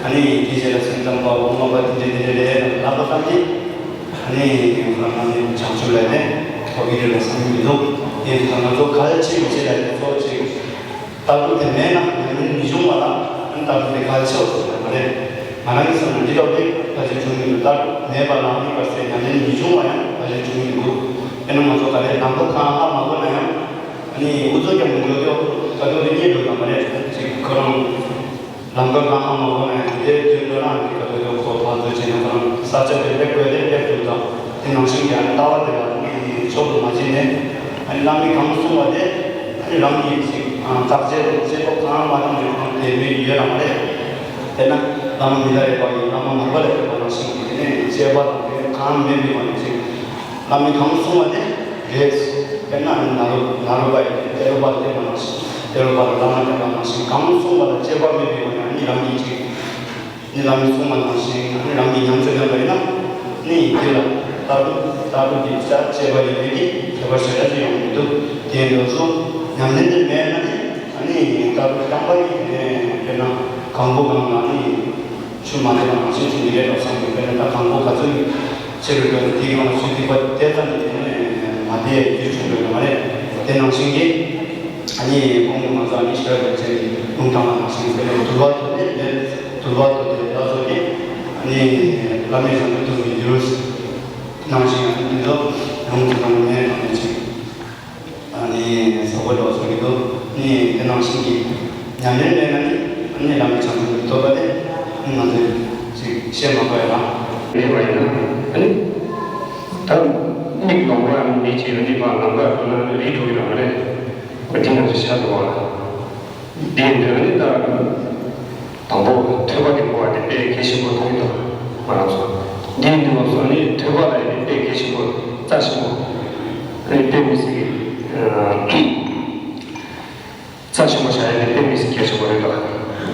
ཨ་ནི་དེ་རྗེས་ལ་སེམས་ཙམ་པ་འོ་མ་པ་དེ་འདྲ་དེ་འདྲ་རེད་ལབ་པ་ཙམ་གྱིས། ཨ་ནི་ང་རང་ནི་བྱང་ཆུབ་ལ་ནི་ཐོབ་ཀྱི་རེད་ལ་བསམ་གྱི་མི་འདུག་དེ་ཡིན་ཙང་ང་ཚོ་གལ་ཆེ་བའི་ཆེད་ལ་ནི་ཚོགས་ཅིག་ལྟ་གྲུབ་དེ་མེད་ན་ཉམས་ལེན་མི་འབྱུང་བ་ལ་ཨ་ནི་ལྟ་གྲུབ་དེ་གལ་ཆེ་བ་ཟེར་བ་རེད། ང་རང་གི་བསམ་ན་འདི་ལྟ་བུ་དེ་གལ་ཆེ་བྱུང་གི་འདུག་ལྟ་གྲུབ་མེད་པ་ལ་ཨ་ནི་གལ་སྲིད་ཉམས་ལེན་མི་འབྱུང་བ་ཡང་གལ་ཆེ་བྱུང་གི་འདུག་དཔེར་ན་ང་ཚོ་ག་རེ་ལམ་ཁ་གང་ཧ་མ་གོ་ན་ཡང་ཨ་ནི་འུ་ཚོ་ཀྱང་མི་འགྲོ་ཀྱོག་ག་དུས་རེ་རྙེད་འགྲོ་དང་མ་རེད། ཅིག་ཁོ་རང་། ལམ་ཁ་གང་ཧ་མ་གོ་ན་ཡང་དེ་དུས་འགྲོ་ན་འདི་ག་དུས་ཡོང་ཁོ་ཕར་ཚུར་བྱས་ན་ཁོ་རང་ས་ཆ་དེ་སླེབས་དགོས་དེ་སླེབས་ཐུབ་དང་དེ་ནང་བཞིན་གྱི་ཨ་ནི་ལྟ་བ་དེ་ལ་ནི་ཕྱོགས་སུ་མ་བྱས་ནས་ཨ་ནི་བླ་མས་གང་གསུངས་པ་དེ་ཨ་ནི་རང་གིས་ཅིག་བརྟག་དཔྱད་དང་དཔྱད་པ་གང་མ་བཏང་ནས་ཁོ་རང་དེ་མེད་ཡོད་རང་མ་རེད། དེ་ན་བླ་མ་མི་ལ་རས་པ་ཡིན་བླ་མ་མར་པ་ལ་རས་པ་ནང་བཞིན་གྱི་དེ་ནས་དཔྱད་པ་དང་དེ་གང་མེད་པའི་ངང་ནས་ཅིག་བླ་མས་གང་གསུངས་པ་དེ་རེད། དཔེར་ན་ནཱ་རོ་ནཱ་རོ་པ་ཡིན་ཏེ་ཏེ་རོ་པ་ལ་བསྟེན་པ་ནང་བཞིན་ཏེ་རོ་པ་ལ་བླ་མ་བསྟེན་པ་ནང་བཞིན་གང་གསུངས་པ་ལ་དཔྱད་པ་མེད་པའི་ངང་ནས་ཨ་ནི་རང་གིས་ཅིག་ནི་བླ་མས་གསུངས་པ་ནང་བཞིན་ཨ་ནི་རང་གིས་ཉམས་སུ་ལེན་པ་ཡིན་ན་ནི་དེ་ལ་ལྟ་གྲུབ་ལྟ་གྲུབ་ཀྱི་དཔྱད་པ་ཡིན་མིན་གྱི་ཁྱད་པར་ཞེ་དྲག་ཅིག་ཡོང་མི་འདུག་དེ་འདྲ་སོ་ཉམས་ལེན་དེ་མེད་ན་ནི་ཨ་ནི་ལྟ་གྲུབ་རྐྱང་པ་ཡིན་ནས་དཔེར་ན་གང་པོ་གང་ལ་ནི། ཆུ་མ་བསྡད་པ་ནང་བཞིན་དུ་མི་རེད་ལབ་བསམ་དགོས། དཔེར་ན་ད་གང་པོ་ག་ཚོད་ཀྱི་ཆེ་རུ་འགྲོ་ནས་དེའི་ཡོང་བ་ཚུལ་ཐིགས་པ་དེ་ཙམ་གྱིས་དེ་ནས་མ་བསྡད་རྒྱུ་བྱུང་འགྲོ་ཡོད་མ་རེད། དེ་ནང་བཞིན་གྱི་ཨ་ནི་ཁོང་གིས་ང་ཚོ་ཨ་ནི་ཤར་བའི་ཚེ་ནི་ལུང་དྲངས་པ་ནང་བཞིན་དཔེར་ན་དུལ་བ་དུ་ནས་དེ་དུལ་བ་དུ་དེ་ལ་སོགས་ཀྱི་ཨ་ནི་བླ་མེད་བཟང་པོ་དུ་མི་འགྱུར་ནང་བཞིན་ཨ་ནི་འདི་ཚོ་ལུང་དུ་དང་ནས་དང་ནས་ཅིག་ཨ་ནི་ཟོག་པོ་འགྲོ་སོང་གི་འདུག་ནི་དེ་ནང་བཞིན་གྱི་ཉམས་ལེན་མེད་ན་ནི་ཨ་ནི་བླ་མེད་བྱང་ཆུབ་ཀྱི་ཐོབ་པ་དེ་ནི་ང་ཚོས་ཅིག་བཤད་མ་དགོས་ཡ་ལ། མེད་པ་ཡིན་ན་ཨ་ནི་ད་མིག་ལོང་བ་ཡང་མེད་ཅིག་ཡོད་ནི་མ་ལམ་ཁ་འགྲོ་ན་རིག་འགྲོ་གི་རང་རེད། འོ་དེ་ང་ཚོས་ཤ་དུ་བ་ལ་འདི་འདྲ་ནི་ད། དང་པོ་ཐོས་པ་གི་གོ་བ་དེ་དཔེ་གལ་ཆེན་པོ་མཐོང་གི་འདུག་ང་རང་ཚོ་འདི་འདི་ལ་སོགས་ནི་ཐོས་པ་ལ་ཡང་དཔེ་གལ་ཆེན་པོ་རྩ་ཆེན་པོ་ཨ་ནི་དཔེ་མི་སྲིད་ཀྱི་ རྩ་ཆེན་པོ་བྱ་ཡ་དེ་དཔེ་མི་སྲིད་གལ་ཆེན་པོ་རེད་དོ།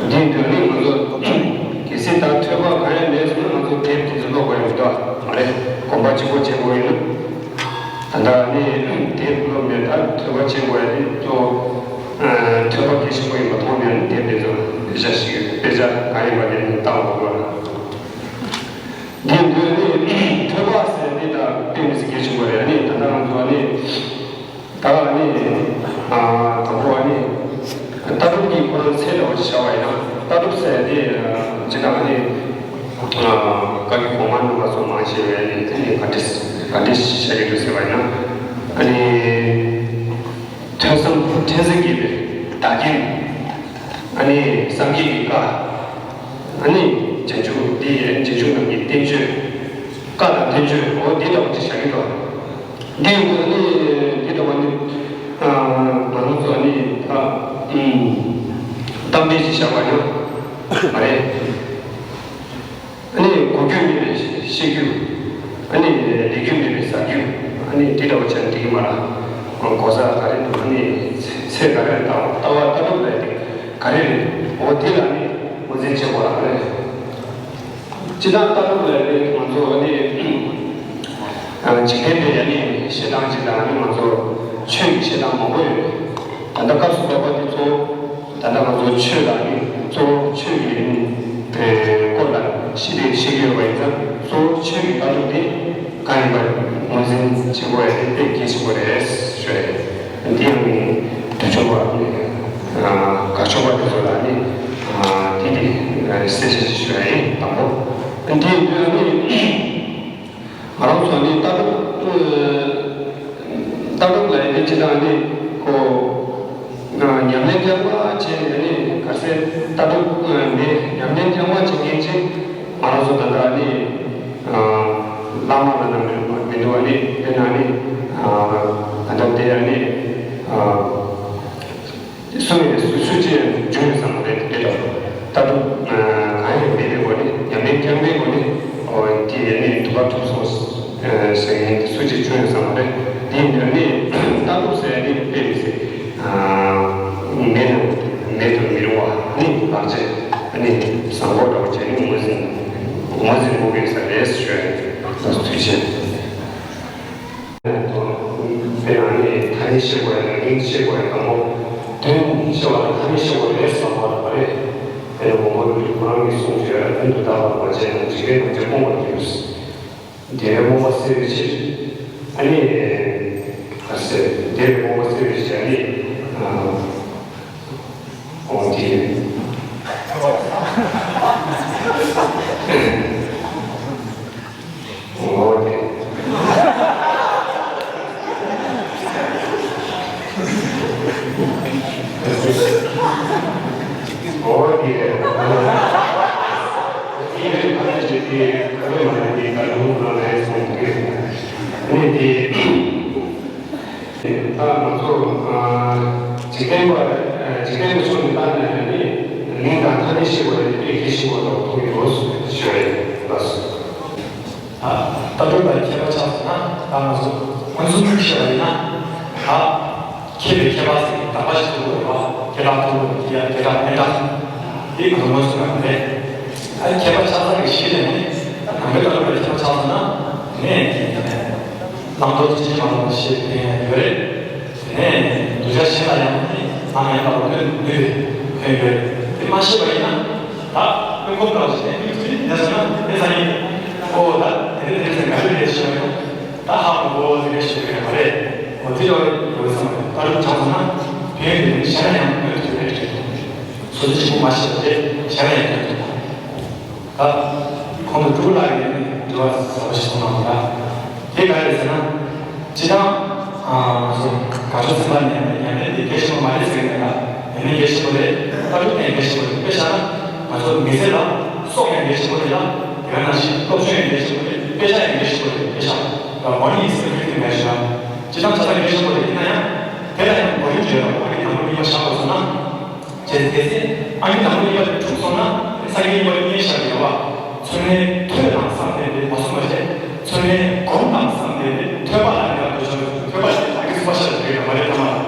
འདིའི་མདུན་ནི་ང་ཚོ་གལ་སྲིད་ད་ཐོས་པ་གང་ཡང་མེད་སོང་ན་ང་ཚོ་དེབ་དེ་ཚོ་ཀློག་དགོས་ཡོད་མི་འདུག་མ་རེད། གོམ་པ་གཅིག་པོ་བྱེད་དགོས་ཡིན་ན། ད་ལྟ་ནི་དེབ་ཀློག་མེད་ད་ཐོས་པ་བྱེད་དགོས་ཡ་དེ་གཙོ་བོ། ཐོས་པ་གལ་ཆེན་པོ་ཡིན་པ་མཐོང་ནས་ནི་དེབ་དེ་ཚོ་དཔེ་ཆ་ཞིག་དཔེ་ཆ་གང་ཡིན་པ་དེ་ནི་བཏང་དགོས་དགོས། འདིའི་མདུན་ནི་ཐོས་པ་ཟེར་ནི་ད་དཔེ་མི་སྲིད་གལ་ཆེན་པོ་རེད། ནི་ད་ལྟ་ང་ཚོ་ནི། ད་ནི། ཨ། དང་པོ་ནི། ལྟ་གྲུབ་ཀྱི་ཁོ་རང་ཚད་འདྲ་བ་ཞིག་བྱ་བ་ཡིན་ན་ལྟ་གྲུབ་ཟེར་ཏེ། ཨ། ཅི་ལྟར་ནི། ཨ། བཀའ་བརྒྱུད་གོང་མ་རྣམ་པ་ཚོ་མང་ཆེ་བས་ནི་དེ་ནི་ག་འདྲས་ག་འདྲས་ཤིག་བྱ་ཡི་འདུག་ཟེར་བ་ཡིན་ན། ཨ་ནི། ཐོས་བསམ་ཕྲན་ཚེགས་བརྒྱད་པའི་བདག་རྐྱེན། ཨ་ནི་སངས་རྒྱས་ཀྱི་བཀའ། ཨ་ནི་རྗེས་འཇུག་འདི་ཡན་རྗེས་འཇུག་རྣམས་ཀྱི་བསྟན་བཅོས། བཀའ་དང་བསྟན་བཅོས་འོ་འདི་འདྲ་བ་ཅིག་བྱ་གི་འདུག་འདི་ཡོད་ནི་འདི་འདྲ་བ་ནི། ཨ། ང་རང་ཚོ་ནི་ད། ཨུམ། གཏམ་དཔེ་ཅིག་བཞག་པ་ཡོད་མ་རེད། ཨ་ནི་གོ་རྒྱུ་མེད་པའི་བཤད་རྒྱུ། ཨ་ནི་ལས་རྒྱུ་མེད་པའི་ཟ་རྒྱུ། ཨ་ནི་འདི་འདྲ་བ་བྱས་ན་འགྲིག་གི་མ་རེད། གོ་ས་ག་རེ་འདུག་ཨ་ནི་ཚེ་ག་རེ་ལ་ལྟ་བ་ལྟ་བ་ལྟ་གྲུབ་ལ་དེ་ག་རེ་རེད། འོ་དེ་ལ་ནི་ངོས་འཛིན་བྱེད་དགོས་རང་རེད། སྤྱིར་བཏང་ལྟ་གྲུབ་ལ་ནི་ང་ཚོ་ནི་འཇིག་རྟེན་པའི་ཡ་ནི་བཤད་སྟངས་ཅིག་དང་ནི་ང་ཚོ་ཆོས་ཀྱི་བཤད་སྟངས་མང་པོ་ཡོད། ད་ལྟ་སྐབས་སུ་བབས་པ་འདི་གཙོ་བོ་ད་ལྟ་ང་ཚོ་ཆོས་ལ་ནི་གཙོ་བོ་ཆོས་ཀྱི་སྐོར་ལ་ཞིབ་ཏུ་བཤད་ཀྱི་ཡོད་པ་ཡིན་ཙང་གཙོ་བོ་ཆོས་ཀྱི་ལྟ་གྲུབ་དེ་གང་ཡིན་པ་ངོས་འཛིན་བྱེད་དགོས་ཡ་དེ་དཔེ་གལ་ཆེན་པོ་རེད་ཞུ་ཡ་ཡིན། འདི་ཡང་ནི་དུས་ཆོག་པ་ནི་དགའ་ཆོག་པ་དེ་ཚོ་ལ་ནི་དེ་དེ་གསལ་བཤད་ཞུ་ཡ་ཡིན། དང་པོ་འདི་ཡིན་དུས་ནི། ང་རང་ཚོ་ནི་ལྟ་གྲུབ། ལྟ་གྲུབ་ལ་ཡིན་ཅི་དང་ནི་ཁོ། ཉམས་ལེན་རྐྱང་པ་བྱས་ནས་ནི་ག་ཚད་ལྟ་གྲུབ་ནི་ཉམས་ལེན་རྐྱང་པ་བྱེད་མཁན་ཅིག་ང་རང་ཚོ་ད་ལྟ་ནི། བླ་མ་ལ་ན་མི་མི་འདུག་ནི་དཔེར་ན་ནི། ད་ལྟ་དེ་ཡང་ནི། སུ་ཡིན་སུ་སུ་ཅི་ཡང་འབྱུང་ཡོད་ས་མ་རེད་དེ་འདྲ། ལྟ་གྲུབ་གང་ཡང་མེད་པའི་སྒོ་ནས་ཉམས་ལེན་རྐྱང་པའི་སྒོ་ནས་འོ་དེ་ཡང་ནི་དུ་བ་ཐུབ་སོང་ཟེར་ཡང་དེ་སུ་ཅི་འབྱུང་ཡོད་ས་མ་རེད། དེ་ཡིན་དུས་ནི་ལྟ་གྲུབ་ཟེར་ཡ་དེ་དཔེ་མི་སྲིད་མེད་ན་མེད་དུ་མི་རུང་བ་ནི་བར་ཆད་ནི་བཟང་པོ་འདྲ་བོ་བྱས་ནས་ངོས་འཛིན་ངོས་འཛིན་དགོས་ཀྱི་ས་རེད་ཞུ་ཡ་ཡིན། ཐུགས་རྗེ་ཆེ། དཔེར་ན་ནི་ཐ་སྙད་ཤེས་དགོས་ཡ་དང་དབྱིངས་ཤེས་དགོས་ཡ་དང་པོ། དོན་ཤེས་པ་ལ་ཐ་སྙད་ཤེས་དགོས་རེད་བསམ་པ་ལ་མ་རེད། དཔེར་ན་མོ་མོ་རུ་ཁོ་རང་གིས་གསུངས་བྱས་དོན་དུ་བདག་པར་མ་བྱས་ན་འཇིག་རྟེན་ཐམས་ཅད་སྤོང་བར་འགྱུར། འདས་པའི་རྨོངས་པ་སེལ་བའི་ཕྱིར། ཨ་ནི། ག་ཟེར་འདས་པའི་རྨོངས་པ་སེལ་བའི་ཕྱིར་ཨ་ནི། འོ་དེ། འོ་དེ། འོ་དེ། དེ་ཁ་ནས་བྱེད་དེ་ཁ་ནས་མ་ནས་དེ་ད་རུང་ཁོ་ན་ལས་སོང་དེ། ཨ་ནི་དེ། ད་ང་ཚོ་འཇིག་རྟེན་པ་འཇིག་རྟེན་པ་ཕྱོགས་ནས་བལྟས་ན་ནི་མིང་དང་ཐ་སྙད་ཤེས་པ་ཡིན་པའི་ཤེས་པ་ལ་ཐུག་ཡོད་ཞུ་ཡ་ཡིན་ལགས་སོ། ད་ལྟ་གྲུབ་ལ་མཁས་པ་ཆགས་སོང་ན་ད་ང་ཚོ་མངོན་སུམ་ཤེས་པ་ཡིན་ན་ད་མཁས་པའི་མཁས་པ་ཟེར་གདམས་པ་ཞིག་ཐུག་དགོས་པ་སྐད་གྲགས་ཐུག་དགོས་པ་དེ་ཡང་སྐད་གྲགས་སྙན་གྲགས་དེ་ང་ཚོ་མངོན་སུམ་ཡང་རེད། ཨ་མཁས་པ་ཆགས་ས་གི་ཤེས་ནས་ནི་ད་ནང་པའི་ལྟ་གྲུབ་ལ་མཁས་པ་ཆགས་སོང་ན་ནས་བླང་དོར་ཇི་བཞིན་མ་ལོག་པ་ཤེས་ཡོད་རེད། དེ་ནས་གདུལ་བྱ་གཞན་ལ་ཡང་ནི་ནམ་ཡང་ལྟ་བ་ལོན་ནུས་པའི་ཕན་ཡོད་དེ་མ་ཤེས་པ་ཡིན་ན་ད་དཔེ་ཁོམ་ལྟ་བ་ཞིག་ནས་མིག་ཚུལ་འདི་ཚོ་ན་དེ་ཚ་ཡིན་ཨོ་ད་དེ་རེད་དེ་རེད་ཟེར་ག་རེ་རེད་ཤེས་ཡོད་ད་ཧ་མ་གོ་དེ་རེད་ཤེས་ཡོད་མ་རེད། འོ་དེ་ཡོད་ཡོད་བསམ་ད་རུང་ཆགས་སོང་ན་ཕན་ཡོད་དེ་ནི་གཞན་ལ་ཡང་ཕན་ཐོགས་རེད་དྲན་སོ་སོ་གཅིག་པུ་མ་ཤེས་པ་དེ་གཞན་ལ་ཡང་ཕན་ཐོགས། ད་ཁོང་ཚོ་ཕྲུ་གུ་ལགས་ཀྱིས་དྲི་བ་ཟབ་པོ་ཞིག་གསུངས་གནང་འདུག་དེ་ག་རེ་ཟེར་ན། སྤྱིར་བཏང་། ང་ཚོ་དགའ་ཕྱོགས་སེམས་པ་ཉམས་ལེན་ཉམས་ལེན་དེ་གལ་ཆེན་པོ་མ་རེད་ཟེར་གྱི་མེད་ལ། ཉམས་ལེན་གལ་ཆེན་པོ་རེད། ལྟ་གྲུབ་དེ་ཡང་གལ་ཆེན་པོ་རེད། དཔེ་བཞག་ན། ང་ཚོ་མི་ཚེ་ལ་སྲོག་ཡང་གལ་ཆེན་པོ་རེད་ལ། དེ་ག་ནང་བཞིན་སློབ་སྦྱོང་ཡང་གལ་ཆེན་པོ་རེད། དཔེ་ཆ་ཡང་གལ་ཆེན་པོ་རེད། དཔེ་ཆ། Money is everything ལབ་ཞུ་ན། སྤྱིར་བཏང་ཆ་ཚང་གལ་ཆེན་པོ་རེད། ཡིན་ན་ཡང་། དེ་ལ་ཡང་གོ་རིམ་བརྗོད་ལ་ཨ་ནི་དང་པོ་གཉིས་པ་བཞག་དགོས་སོང་ན། བྱས་ཏེ་དེ་ཚེ་ཨ་ནི་དང་པོ་གཉིས་པ་དེ་འཁྲུགས་སོང་ན་ས་དགེ་བསྙེན་པ་གཉིས་བཞག་ཡོད་པ། མཚོན་ནས་ཐོས་དང་བསམ་ལྡན་པས་མ་གསུངས་པ་བྱས། མཚོན་ནས་སྒོམ་དང་བསམ་ལྡན་པས་ཐོས་པ་ལ་ནི་ལ་འདོད་ཆགས་ཐོས་པ་ཞེས་ཨ་ནི་གསུམ་པ་བཞག་ཡོད་པ་མ་རེད་ཐ་མ་ལ།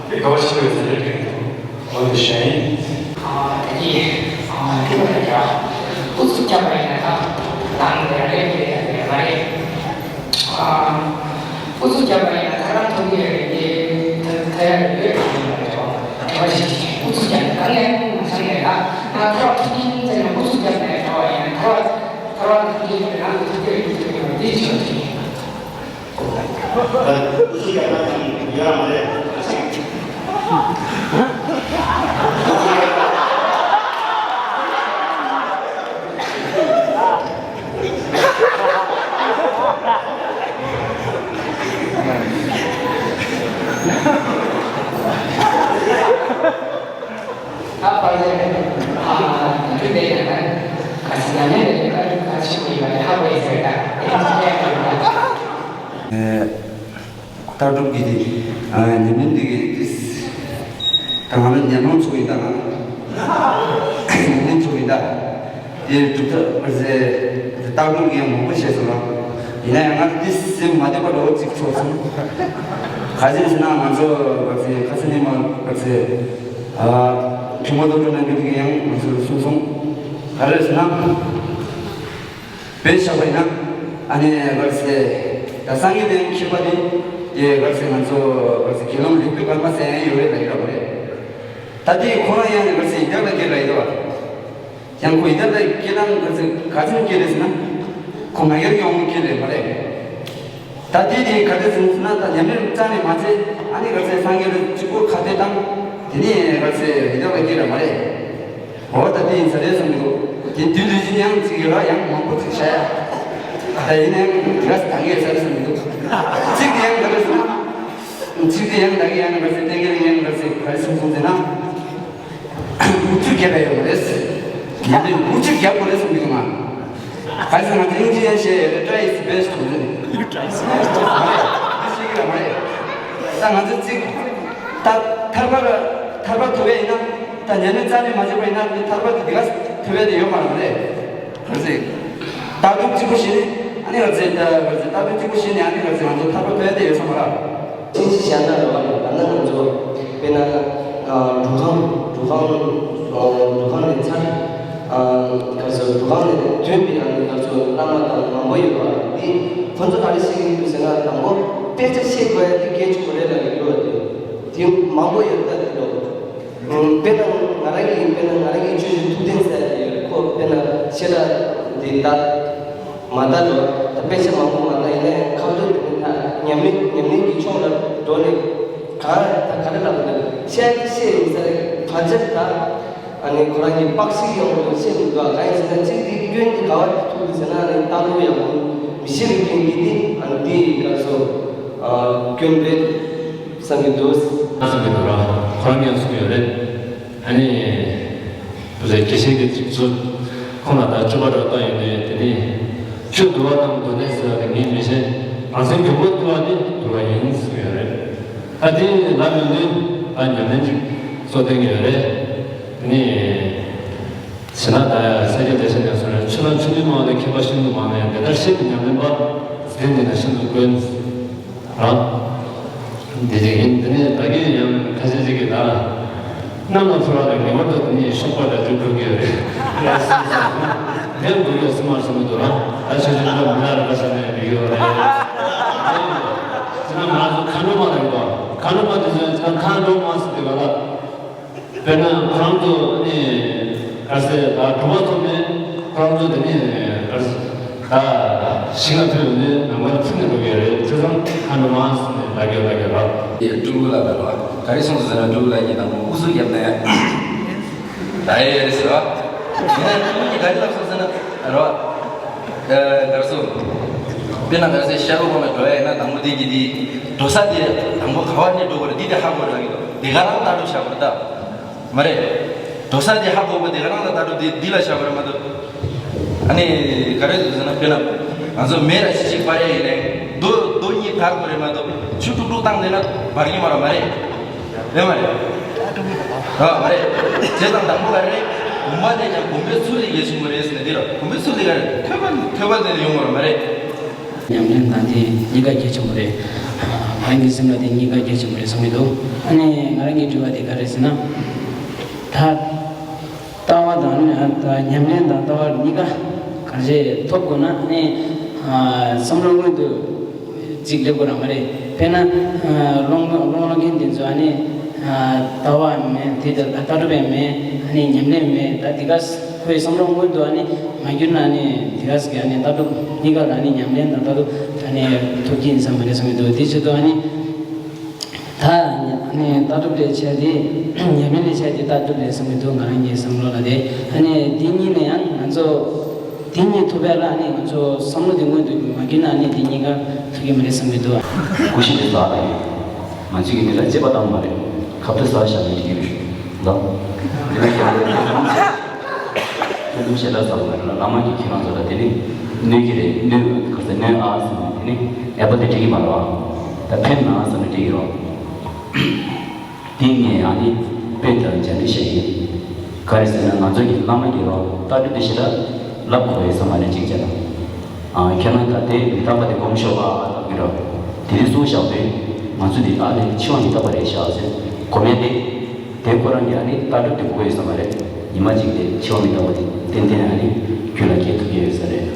དེ་དགའ་བ་ཆེན་པོའི་ས་རེད་དྲན་འདུག་ཨོ་ཤེས། ཨ་ད་གི་ཨ་ཁྱོད་ལ་ཡ་ཨུ་ཚུགས་རྒྱབ་པ་ཡིན་ན་ད་ལངས་ཡ་རེད་རེད་ཡ་རེད་མ་རེད། ཨ་ཨུ་ཚུགས་རྒྱབ་པ་ཡིན་ན་ད་རང་ཐོབ་ཀྱི་རེད་དེ་ད་ད་ཡ་རེད་རེད་ཡ་རེད་མ་རེད། ཨུ་ཚུགས་རྒྱབ་ནས་གང་ཡང་མ་བྱང་ནས་ད་ང་ཐོབ་ཐུབ་ཀྱིན་ཙེ་ན་ཨུ་ཚུགས་རྒྱབ་ནས་ཐོབ་ཡིན་ན་ཐོབ་ཐོབ་ཐུབ་ཀྱིན་རེད་ན་ཐོབ་ཀྱི་རེད་འདི་ཆོག་གི། ད་བར་དེ་ཨ་དུས་དེ་ཡང་ན་ག་ཅི་ཡང་ནས་ལས་ཀ་ག་ཅི་ཞིག་ཡོད་པ་ཧ་གོ་ཡི་ཟེར་ད་དེ་ཚོ་ཡང་ཡོད་ད། ལྟ་གྲུབ་ཀྱི་དེ་ཉམས་ལེན་འདི་གི་དེ་ད་ང་ལ་ཉམས་མྱོང་བྱུང་ཡིན་ད་ང་ཉམས་ལེན་བྱུང་ཡིན་ད། དེ་གྲུབ་མཐའ་ཟེར་ལྟ་གྲུབ་ཀྱི་ཡང་མང་པོ་བཤད་སོང་ལ། ཡིན་ན་ཡང་ང་དེ་སེམས་མ་བདེ་བ་འདྲ་བོ་ཅིག་ཚོར་སོང་། ག་ཅི་ཟེར་ན་ང་ཚོ་ག་ཚེ་ཁ་སང་ཉི་མ་ག་ཚེ་ཨ་ཁྲི་མོ་དོ་དོ་ནང་གི་དེ་གི་ཡང་ང་ཚོར་གསུངས་སོང་། ག་རེ་ཟེར་ན། དཔེ་བཞག་པ་ཡིན་ན། ཨ་ནི་ག་རེ་ཟེར། ད་སངས་རྒྱས་དང་མཁས་པ་དེ། དེ་ག་རེ་ཟེར་ང་ཚོ་ག་རེ་ཟེར་དགེ་སློང་རིག་པའི་སྐར་མ་ཟེར་ཡང་ཡོད་རེད་ལབ་ཡོད་རེད། ད་དེ་ཁོ་རང་ཡང་ག་རེ་ཟེར་ཡི་དྭགས་ལ་སྐྱེས་ལབ་ཡོད་རེད། ཡང་ཁོ་ཡི་དྭགས་ལ་སྐྱེས་ན་ག་རེ་ཟེར་ག་ཚོད་སྐྱེས་རེད་ཟེར་ན། ཁོ་ང་རྒྱལ་ཡོང་སྐྱེས་རེད་མ་རེད། ད་དེ་དེ་ག་རེ་ཟེར་ན་ད་ཉམས་ལེན་རྩ་ནས་མ་བྱས། ཨ་ནི་ག་རེ་ཟེར་སངས་རྒྱས་ལ་གཅིག་པོ་ཁ་གཏད་བཏང་། དེ་ནས་ག་རེ་ཟེར་ཡི་དྭགས་ལ་སྐྱེས་རེད་མ་རེད། འོ་ད་དེ་ཡིན་ས་རེད་བསམ་གྱི་འདུག་དེ་དུས་ལུས་ཀྱི་ཡང་ཚིག་ཡོད་ར་ཡང་མང་པོ་ཚིག་བྱ་ཡ། ད་ཡིན་ནའང་དེ་ག་ད་ངས་ས་རེད་བསམ་གྱི་འདུག་ཚིག་དེ་ཡང་ག་རེ་ཟེར་ན། ཚིག་དེ་ཡང་ད་གི་ཡང་ག་རེ་ཟེར་བསྟན་མཁན་ཡང་ག་རེ་ཟེར་ག་རེ་གསུངས་སོང་ཟེར་ན། མུ་མཐུད་རྒྱབ་ཡ་ཡོད་མ་རེད། ཡིན་ནའང་མུ་མཐུད་རྒྱབ་དགོས་རེད་བསམ་གྱི་འདུག་ང་། ག་རེ་ཟེར་ན་དེ་ཡིན་གཅིག་ཡང་བཤད་ཡོད་རེད། Try is best to win། Try is best to win། ཤེས་ཀྱི་ར་མ་རེད། ད་ང་ཚོ་གཅིག་ད་ཐར་པ་ལ་ཐར་པ་ཐོབ་ཡ་ཡིན་ན། ད་ཉམས་ལེན་རྩ་ནས་མ་བྱས་པ་ཡིན་ན་དེ་ཐར་པ་དེ་འདི་ག་ཐོབ་ཡ་དེ་ཡོད་མ་རེད། ག་རེ་ཟེར། ལྟ་གྲུབ་གཅིག་པུ་ཤེས་ནས་ཨ་ནི་ག་རེ་ཟེར། ད་ག་རེ་ཟེར། ལྟ་གྲུབ་གཅིག་པུ་ཤེས་ནས་ཨ་ནི་ག་རེ་ཟེར། ང་ཚོ་ཐར་པ་ཐོབ་ཡ་དེ་ཡོད་ས་མ་རེད། ཅིག་ཅིག་བྱས་ན་རེད་བ། ད་ནི་ང་ཚོ་དཔེར་ན་ཨ་འབྲུག་ཁང་། འབྲུག་ཁང་། ཨ་འབྲུག་ཁང་ནས་ཚར། ཨ་ག་རེ་ཟེར། འབྲུག་ཁང་ནས་ཐོན་པའི་ཨ་ནི་ང་ཚོ་བླ་མ་དང་མང་པོ་ཡོད་པ་འདི་ཁོ་ཚོ་ག་རེ་བཤད་ཀྱི་འདུག་ཟེར་ན། དང་པོ་དཔེ་ཆ་ཤེས་དགོས་ཡ་དེ་གལ་ཆེན་པོ་རེད་ལབ་ཀྱི་ཡོད་པ་དེ། དེ་མང་པོ་ཡོད་ད་དེ་ལོ། དཔེར་ན་ང་རང་གི་དཔེར་ན་ང་རང་གི་ཆོས་ཀྱི་ཐུགས་རྟེན་ཟེར་ཡ་དེ་ཡོད་རེད། ཁོ་དཔེར་ན་བཤད་གྲྭ་འདི་ལྟ། མ་ལྟ་འགྲོ། ད་དཔེ་ཆ་མང་པོ་མ་ལྟ་ཡིན་ནའི་ཁ་ཐུག་དེ་ནི་ད་ཉམས་ལེན་ཉམས་ལེན་གྱི་ཕྱོགས་ལ་འགྲོ་ནས་གང་ད་ག་རེ་ལབ་དགོས། བཤད་ཀྱི་བཤད་ཡིན་ས་རེད། བར་ཆད་ད་ཨ་ནི་ཁོ་རང་གི་དཔག་ཚིག་ཡོང་དུ་བཤད་མི་འདུག་གང་ཡིན་ཟེར་ན་གཅིག་དེ་སྐྱོན་དེ་ག་བ་ཐུག་འདུག་ཟེར་ན། ཨ་ནི་ལྟ་ལོ་ཡག་པོ་མི་ཤེས་པའི་སྐྱོན་གྱིས་དེ་ཨ་ནི་དེ་ག་ཚོ་སྐྱོན་རེད་བསམ་གྱི་འདུག་བསམ་གྱི་འདུག་ར། ཁོ་རང་ཡང་གསུངས་ཡོད་རེད། ཨ་ནི། བུ་ཚ་དགེ་བཤེས་ཀྱི་ཚིག་ཚོ། ཁོང་ལ་ད་བཅུ་པ་ར་བཏང་ཡོད་ནས་དེ་ནི། ཆོས་འདུལ་བ་དང་འདུལ་གནས་ཟེར་བ་དེ་ངས་མི་ཤེས། རང་སེམས་གྱི་མགོ་བཏུལ་བ་ནི་འདུལ་བ་ཡིན་ཟེར་ཡོད་རེད། ད་དེ་ལབ་ཡོང་དུས་ད་ཉམས་ལེན་ཅིག་གསོ་བསྟན་གྱི་ཡོད་རེད། དེ་ནི། བྱས་ན་ད་ཡ་ས་སྐྱ་བདེ་ཆེན་ནས་སོང་ནས་ཆོས་ལ་ཆོས་མིན་མང་བ་ནས་མཁས་པ་ཤིན་ཏུ་མང་ནས་དེ་ལྟར་ཤིན་ཏུ་ཉམས་ལེན་པ། དེ་འདི་ན་ཤིན་ཏུ་དཀོན། རང་། འདི་ཅིག་ཡིན། འདི་ནི་ད་གིན་ཡང་ཁ་ཤས་ཅིག་གིས་ད་གནམ་ལ་འཕུར་བ་དང་ངེས་པར་དུ་འདི་ནི་གཤོག་པ་འདྲ་འཇུག་དགོས་ཀྱི་རེད། དེ་འགུལ་ཡོད་སེམས་མ་སེམས་མི་འདུག་རང་ད་ཆ་ཆུང་ཆུང་མི་ལ་རེ་བ་བྱས་ནས་འདི་ཡོད་རེད། དེ་ན་ང་ཚོ་མཁའ་འགྲོ་མ་རེད་པ། མཁའ་འགྲོ་མ་དེ་ཚོས་ད་མཁའ་འགྲོ་མ་ཟེར་དེ་ག་ལ། དཔེར་ན་ཁོ་རང་ཚོ་ནི་ག་རེ་ཟེར་ད་གྲུབ་པ་ཐོབ་ནས་ཁོ་རང་ཚོ་དེ་ནི་ག་རེ་ཟེར་ད་ཞིང་ལ་ཕེབས་ནས་ནམ་མཁར་འཚིག་ནས་འགྲོ་གི་རེད། བྱས་ཙང་ཁ་འགྲོ་མ་ཟེར་ནས་ལབ་ཀྱི་ལབ་ཀྱི་རེད། དེ་སྤྲུལ་སྐུ་ལ་ལབ་རོགས། ག་རེ་གསུངས་སོང་ཟེར་ན་སྤྲུལ་སྐུ་ལགས་ཀྱིས་དང་པོ་ཨུ་ཚུགས་བརྒྱབ་ནས་ད་ཡེ་ཡེ་རེད་ཟེར་བ། ཡིན་ན་སྤྲུལ་སྐུ་གིས་ག་རེ་ལབ་སོང་ཟེར་ན་རོགས། ག་རེ་ཟེར། དཔེར་ན་ག་རེ་ཟེར་ཤར་ལྷོ་ཁོངས་ལ་འགྲོ་ཡ་ཡིན་ན་དང་པོ་དེ་གི་དེ་འགྲོ་ས་དེ་དང་པོ་ག་བ་ནས་འགྲོ་དགོས་རེད། འདི་དེ་ཧ་གོ་རེད་ལབ་ཀྱི་འདུག་དེ་ག་རང་ལྟ་གྲུབ་བྱ་དགོས་རེད་ད། མ་རེད། འགྲོ་ས་དེ་ཧ་གོ་བ་དེ་ག་རང་ལ་ལྟ་གྲུབ་དེ་འདི་ལ་བྱ་དགོས་རེད་མ་གཏོགས། ཨ་ནི་ག་རེ་ཟེར་ན་དཔེར་ན་ང་ཚོ་མེ་ར་ཤི་ཤི་སྤར་ཡ་ཡིན་ནའི་རྡོ་རྡོ་གཉིས་དར་དགོས་རེད་མ་གཏོགས་ཆུ་དཀྲུག་དཀྲུག་བཏང་བསྡད་ན་འབར་གི་མ་རེད། མ་རེད། རེད་མ་རེད། ཨ་མ་རེད། བྱས་ཙང་དང་པོ་ག་རེ་རེད། བུམ་པ་དེ་ཀྱང་བུམ་པའི་ཚུལ་དེ་གལ་ཆེན་པོ་རེད་ཟེར་ནས་འདི་ར་བུམ་པའི་ཚུལ་དེ་ག་རེ་ཐོས་པ་ཐོས་པ་དེ་ཡོང་བ་རེད་མ་རེད། ཉམས་ལེན་དང་དེ་གཉིས་ཀ་གལ་ཆེན་པོ་རེད། ང་རང་གི་སེམས་ལ་དེ་གཉིས་ཀ་གལ་ཆེན་པོ་རེད་བསམ་གྱི་འདུག་ཨ་ནི་ང་རང་གི་དྲི་བ་དེ་ག་རེ་ཟེར་ན། ད་ལྟ་བ་དང་ནི་ད་ཉམས་ལེན་དང་ལྟ་བ་གཉིས་ཀ་གང་བྱས་ཐོབ་དགོས་ན་ནི་ཨ་བསམ་བློ་སྔོན་དུ་གཅིག་སླེབས་དགོས་རང་མ་རེད། དཔེར་ན་ཨ་སློང་སློང་སློང་མཁན་དེ་ཚོ་ཨ་ནི་ཨ་ལྟ་བ་མེད། དེ་ལྟ་ལྟ་གྲུབ་ཡང་མེད། ཨ་ནི་ཉམས་ལེན་མེད། ད་དེ་ག་ཁོའི་བསམ་བློ་སྔོན་དུ་ཨ་ནི་མ་འགྱུར་ན་ནི་དེ་ག་ཟེར་གྱི་ཨ་ནི་ལྟ་གྲུབ་གཉིས་ཀ་ལ་ཨ་ནི་ཉམས་ལེན་དང་ལྟ་གྲུབ་ཨ་ནི་ཐོབ་ཀྱི་ཡིན་བསམ་མ་རེད་བསམ་གྱི་འདུག་དེ་བྱེད་དུས་ཨ་ནི། ད་ནི་ལྟ་གྲུབ་ལས་བྱས་ཏེ་ཉམས་ལེན་ལས་བྱས་ཏེ་ལྟ་གྲུབ་ལས་བསམ་གྱི་འདུག་ང་རང་གི་བསམ་བློ་ལ་དེ། ཨ་ནི་དེ་གཉིས་ནས་ཡང་ང་ཚོ་དེ་གཉིས་ཐུབ་པ་ལ་ཨ་ནི་ང་ཚོ་བསམ་བློ་དེ་སྔོན་དུ་མ་འཁྱེར་ན་ཨ་ནི་དེ་གཉིས་ཀ་ཐུབ་ཀྱི་མ་རེད་བསམ་གྱི་འདུག་ཀུ་ཤུ་དེ་ཟ་རེད། ང་ཚོས་ཀྱི་དེ་ལ་དཔྱད་པ་བཏང་མ་རེད། ཁ་བརྡ་ཟ་བཞག་ནས་བྲིས་ཡོད་ལ། དེ་ལ་ཁྱེད་རང་ཁྱེད་རང་ཞལ་ལག་ཟ་བ་ལ་བླ་མ་གིས་ཁྱེད་རང་ཚོ་ལ་དེ་ནི་གནོད་ཀྱི་རེད། གནོད་ག་ས་གནོད་ཨ་ཟེར་ནས་དེ་ནི་ཨེ་པོ་དེ་འགྲིག་གི་མ་རེད་བ། ད་ཕན་ན་ཟེར་ནས་འགྲིག་གི་རེད། དེ་ངས་ཨ་ནི་དཔེ་དང་འཇམ་པོ་བཤད་ཡིན། ག་རེ་ཟེར་ན་ང་ཚོ་གི་བླ་མ་གིས་རོ་ལྟ་གྲུབ་དེ་ཞེ་དྲག་ལབ་དགོས་ཡོད་ས་མ་རེད་ཅིག་བྱས་ན། ཨ་ཁྱེད་རང་ད་ལྟའི་མི་རྟག་པ་དེ་སྒོམ་ཤོག་ཨ་ལབ་གི་རོ། དེ་རིང་སུ་བཞག་པས་ང་ཚོ་དེ་ཨ་ནི་འཆི་བ་མི་རྟག་པ་རེད་བཞག་ཟེར་གོ་མེད་དེ། དེ་ཁོ་རང་གིས་ཨ་ནི་ལྟ་གྲུབ་དེ་དགོས་ཡོད་ས་མ་རེད། ཉི་མ་གཅིག་དེ་འཆི་བ་མི་རྟག་པ་དེ་ཏན་ཏན་ཨ་ནི་རྒྱུད་ལ་སྐྱེ་ཐུབ་ཀྱི་ཡོད་ས་རེད།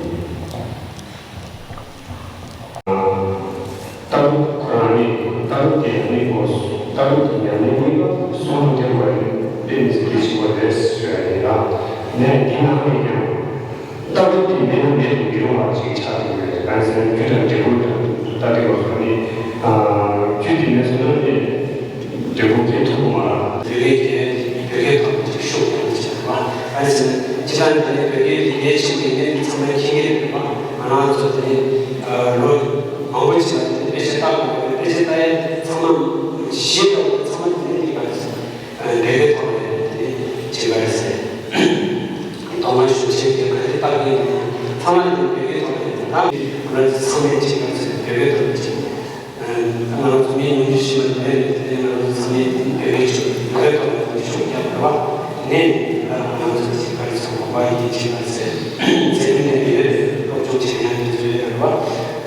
ལྟ་གྲུབ་ཁོ་རང་ནི་ལྟ་གྲུབ་དེ་ཉམས་ལེན་དགོས། ལྟ་གྲུབ་དེ་ཉམས་ལེན་གཉིས་ཀ་ཟུང་དུ་འབྲེལ་དགོས་རེད། དཔེ་མི་སྲིད་གལ་ཆེན་པོ་རེད་ཟེར་ཡ་ཡིན་ལ། ནས་དེ་ནང་ནས་ཀྱང་ལྟ་གྲུབ་དེ་མེད་ན་མེད་དུ་མི་རུང་བ་ཅིག་ཆགས་ཀྱི་ཡོད་རེད། གང་ཟེར་ན་རྒྱུ་དང་འབྲས་བུ་དང་ལྟ་དེ་བ་ཁོ་ནི་རྒྱུ་དེ་མེད་སོང་ན་ནི། འབྲས་བུ་དེ་ཐོབ་མ་རེད། བོད་སྐད་དེ་བོད་སྐད་ཐོག་ཏུ་ཤུགས་ཐོག་ཏུ་བྱས་པ། ཨ་ནི་སྤྱི་བཏང་དེ་ནི་བོད་སྐད་དེ་ཉན་ཤེས་ཀྱི་ནི་མི་ཚང་མས་མཁྱེན་གྱི་རེད་པ། ང་རང་ཚོ་དེ་ནི་ལོ་མང་པོ་ཞིག་ལ་དེ་ནི་དཔེ་ཆ་ལྟ་དགོས་པ་རེད། དཔེ་ཆ་ལྟ་ཡས་ཚང་མ་ཤེས་དགོས་པ་ཚང་མ་དེ་ནི་འདི་ག་རེད་ཟེར། བོད་སྐད་ཐོག་ནས་དེ་ནི་བྱེད་པ་རེད་ཟེར། གདོང་པ་ཞུ་བྱེད་ཀྱི་ག་རེ་ལྟ་གི་ཡིན་ཚང་མ་དེ་ནི་བོད་སྐད་ཐོག་ནས་ད་ང་རང་ཚོ་ཚང་མས་བྱེད་པ་རེད་ཟེར། བོད་སྐད་ཐོག་ནས་བྱེད། ང་རང་ཚོ་མི་ཉུང་ཤས་ཤིག་ལ་ནད་ཡོད་དེ་ང་རང་ཚོ་ཚང་མས་བོད་སྐད་ཤོད་བོད་སྐད་ཐོག་ནས་ཤུགས་རྒྱབ་དགོས་པ་ནས་ང་རང་ཚོ་ཅིག་ག་རེ་ཟེར་གོ་བ་ཡིན་ཅིག་ག་རེ་ཟེར་ཚེ་རིང་ནས་ཡོད་སློབ་སྦྱོང་བྱེད་མཁན་དེ་ཚོ་ཡོད་རེད་བ།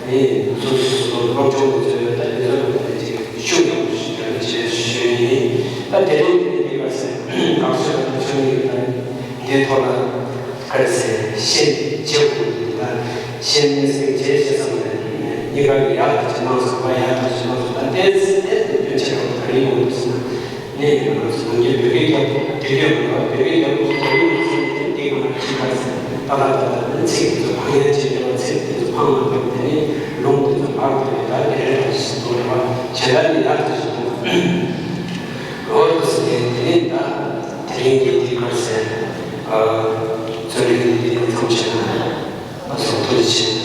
ནས་སོ་སོ་སོ་སོ་སློབ་སྦྱོང་དེ་ཚོ་ཡོད་ད་དེ་ཚོ་ལ་ཅིག་ཤུགས་རྒྱབ་ཞུ་ཡ་ནི་བྱས་ཞུ་ཡ་ཡིན། ད་དེ་རིང་དེ་ནས་ག་རེ་ཟེར་ག་ཚོད་ལ་ཆོས་ཉིད་ད་དེའི་ཐོག་ལ། ག་རེ་ཟེར་ཤན་བྱེད་དགོས་ཀྱི་འདུག་ད་ཤན་སེང་བྱེད་ཅེས་བསམ་ནས་གཉིས་ཀ་གི་ཡག་ཏུ་ཅི་གནང་སོང་བ་ཡག་ཏུ་ཅི་གནང་སོང་ད་ལྟའི་ལྟའི་དོན་ཆེན་པོ་ག་རེ་ཡོང་གི་འདུག་ཟེར་ན་གནས་ཡོད་ན་སོང་གི་བོད་སྐད་རྒྱབ་དེ་རྒྱབ་དགོས་བོད་སྐད་རྒྱབ་དགོས་ག་རེ་ཡོང་གི་ཟེར་ན་དེ་ག་ཅི་ག་ཟེར་ད་ད་ད་ད་ཚིག་དེ་ཚོ་ཕངས་ཡ་ཅི་རེད་བ། ཚིག་དེ་ཚོ་ཕངས་མ་ཐུབ་དེ་ནས་ལུང་དེ་ཚོ་ཕར་དེ་རེད། ད་དེ་རེད་ད་ཞིག་འདུག་རེད་བ། བྱེད་ལ་ནི་ཡག་ཏུ་ཞིག་འདུག་འོ་དེ་ཟེར་དེ་ནས་ད་དེ་རིང་གི་དེ་ག་ཟེར་ཚོད་རིག་དེ་དེ་ནས་མཚམས་བྱས་ན། ཨ་ཚོགས་ཐུགས་རྗེ་ཆེ།